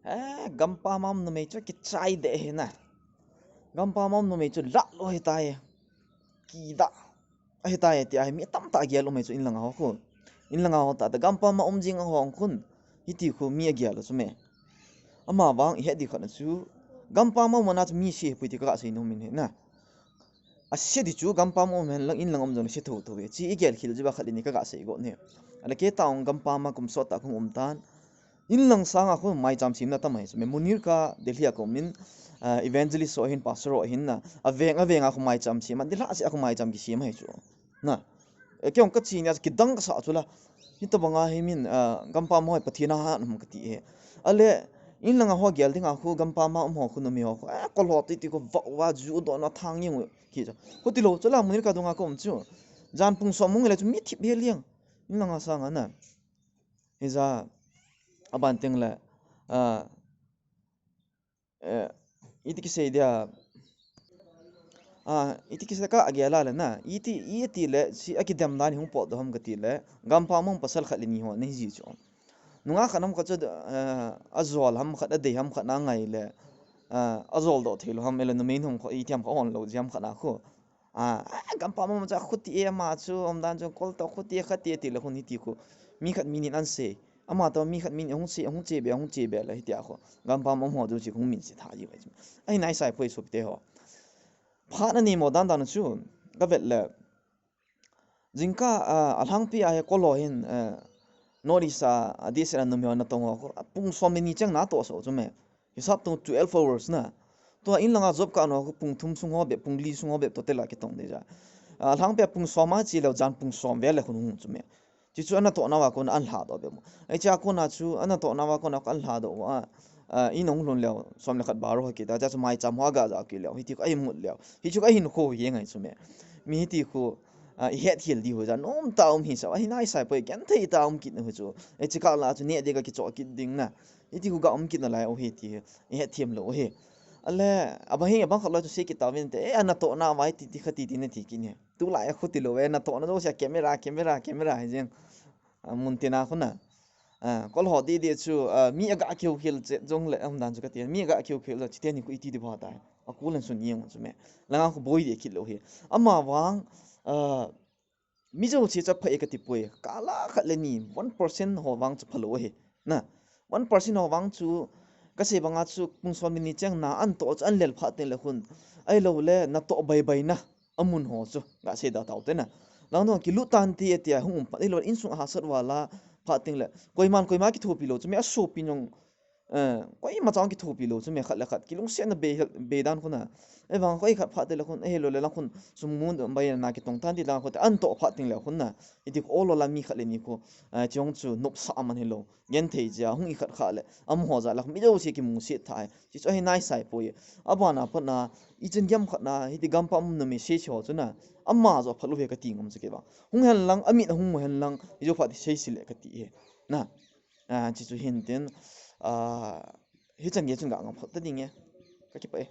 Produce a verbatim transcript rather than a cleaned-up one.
Eh, gampam a um numei chu kichai de hi na. Gampam a um numei chu lah lou hi tai. Kida. Ahi tai ti ahi mi tamtah gel um hi chu inlanga ho khu. Inlanga ho tah tah gampam a um jing a ho khun. Hiti khu mi agel chu me. Ama vang ihet di khat na chu. Gampam a um na chu mi si pui ti ka sei nom in hi na. Asia di chu gampam um hen lang inlang um jong si tho tho ve. Chi igel khel jiba khat ni ka ga sei go ne. Ala ke taung gampam a kum sot ta kum um tan. Inlang sanga khu maicham simna tam ahi chu. Me Munirka Delhi a kum in, ah, evangelist ho hin pastor ho hin na. Aveng aveng a khu maicham sim. Delhi a khu maicham kisim ahi chu. Na. E, kei ong ka chi nia kidang ka sa chu la. Hitabanga hi min, ah, gampam hoi Pathen a ha um ka ti he. Ale inlanga ho gel dinga khu gampam a um ho khu numei ho khu. Eh, kol ho ti ti khu va va ju do na thang yeng ki chu. Khu ti lou chu la Munirka dunga ka um chu. Jan pung som mung le chu mi thip he liang. Inlanga sanga na. Hija aban teng le, ah, eh, iti kisei dia, ah, iti kisei ka agel a le na, iti, iti le, si akidem dan hung pot do ham ka ti le, gampam a um pasal khat le ni ho, ni ji chu. Nunga khat nam khat chu, eh, ajol ham khat, adei ham khat na ngai le, eh, ajol do thei lou ham, ele numei hung kho, iti ham kha on lou, ji ham khat na khu. Ah, ah, gampam a um cha khuti e ama chu, um dan chu, kol to khuti e khati e ti le khun hiti khu. Mi khat mi nin an sei. Ama to mi khat mi nin hung sei, hung che be, hung che be la hiti a khu. Gampam a um ho chu chi hung min se tha ji vai chu. Ai nai sai poi sop te ho. Phat na ni mo dan dan chu. Ka vet le. Jingka, ah, alhangpi a he kol ho hin, eh, North East a, a di se na numei ho na tong ho khu. Pung som ni chang na to so chu me. Hisap tong twelve hours na. Tua inlanga job ka no khu pung thum sung ho be, pung li sung ho be to te la kitong de ja. Ah, alhangpi a pung som a chi le jan pung som ve le khun hung chu me. Chi chu ana to na va kon an lha do be mo. Ai cha kon a chu ana to na va kon a an lha do va. Ah, in ong lhun leo, som le khat baro ha ki ta, cha chu maicham ho ga ja ki leo, hiti khu ai mut leo. Hi chu ka hin kho hi ngai chu me. Mi hiti khu, ah, i het hil di ho ja, nom ta um hi sa, ahi nai sai poi, gen thei ta um kit na hu chu. E chi ka la chu ne de ka ki cho kit ding na. Hiti khu ga um kit na lai o hi ti, i het thiam lou hi. Ale, aba hi, abang khat lo chu se ki ta vin te, e, ana to na vai ti ti kha ti ti na ti ki ne. Tu lai a khu ti lou, e, na to na do sia camera, camera, camera, hi jeng. Ah, mun tina khu na. Ah, kol ho di di chu, ah, mi aga kiu khil che jong le, um dan chu ka ti. Mi aga kiu khil che, chi te ni khu iti di ba ta. A kul an sun yeng chu me. Langa khu boi di kit lou hi. Ama vang, ah, mi jo che cha pha e ka ti poi. Ka la khat le ni, one percent ho vang chu pha lou hi. Na, one percent ho vang chu, ka sei banga chu, pung som ni chang na, an to chu, an lel pha te le khun. Ai lou le, na to bai bai na. Amun ho chu, ga sei da tau te na. Lang dong kilu tan ti e ti a hung um pat, ilo insung a hasat wala phat ting le. Koiman koima kithopi lou chu, mi a sopi nong, eh, koima chang kithopi lou chu, mi khat le khat. Kilungsetna be, be dan khun a. E vang koi khat phat te le khun, e lo le lang khun, sum mun dong bai na kitong tan ti lang khun, an to phat ting le khun na. Iti ko lo la mi khat le ni ko, eh, chong chu, nop sa man hi lou. Gen thei jia, hung i khat kha le, am ho ja lak mi jo si ki mu si thai. Chi chu hi nai sai poi. Abana pat na, i chen giam khat na, hiti gampam na mi se cho chu na. Ama jo phalu he ka ti ngam chu ke ba. Hung hen lang, amit hung mu hen lang, i jo phat sei si le ka ti he. Na. Ah, chi chu hin tin. Ah, hi chan ge chun ga ngam phat ta ding e. Ka ki pa e.